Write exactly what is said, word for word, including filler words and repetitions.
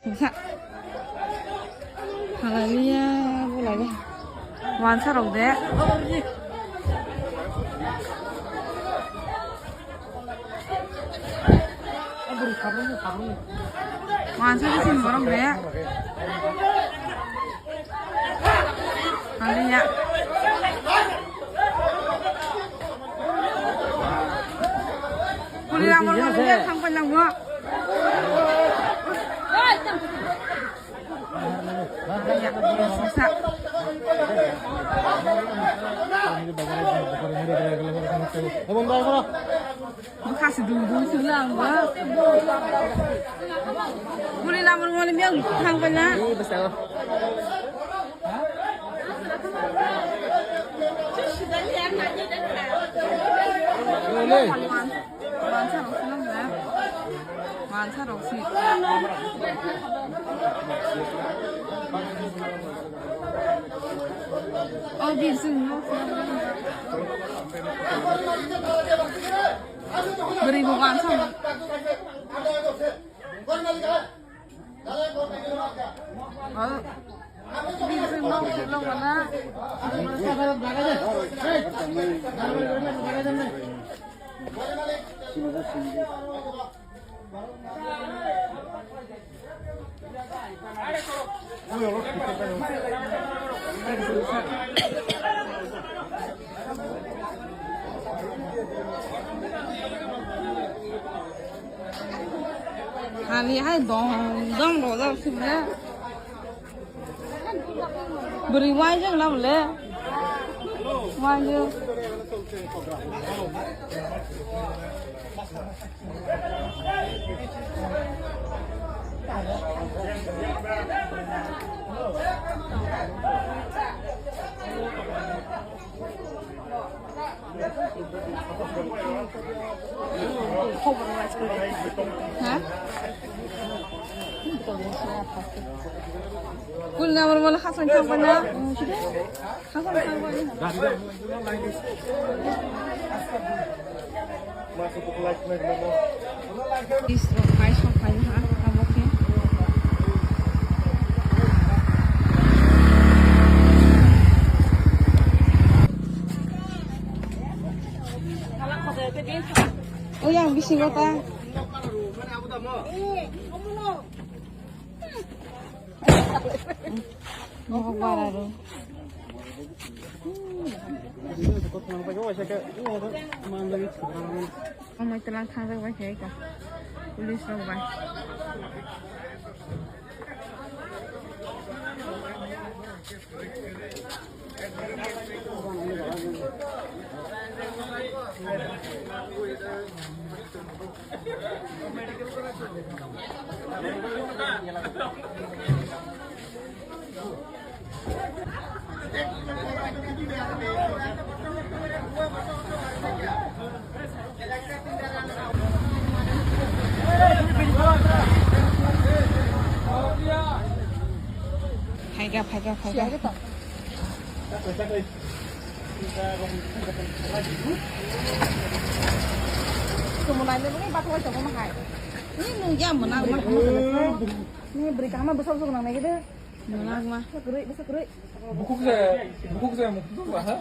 Sa. Halaliya, bulai. Wansa rok de. Wansa di sini borok de. Halaliya. Kuli lamor mo thang panjang mo. Bwkha se dung dung se lang ba. Buri lamar wale miyang thang bai na. Mansa rok se nang na. Mansa rok se. O bir sing nok. Beri bukan sama. O bir sing nok, nok mana? Hani hai dong dong rojak sibla. Bwrwi uaijak na bole. Uaijak. Ha? Kul namar mala khasang thang bana. Khasang thang bana. Is rok hai sok hai ha abo khe. Oyang bisingo ta. Nok bara ro. Amai telang thangjak bai khe ka. Police rok bai. Phaikha, phaikha, phaikha. Sumo naina bagwi bathogwi tongo mahai. Ni nungya mwnakma. Ni bwrwi kaham bwswk swk nang nai de. Mwnakma. Bwswk kwrwi, bwswk kwrwi. Bukhuk se, bukhuk se mukduk ba ha.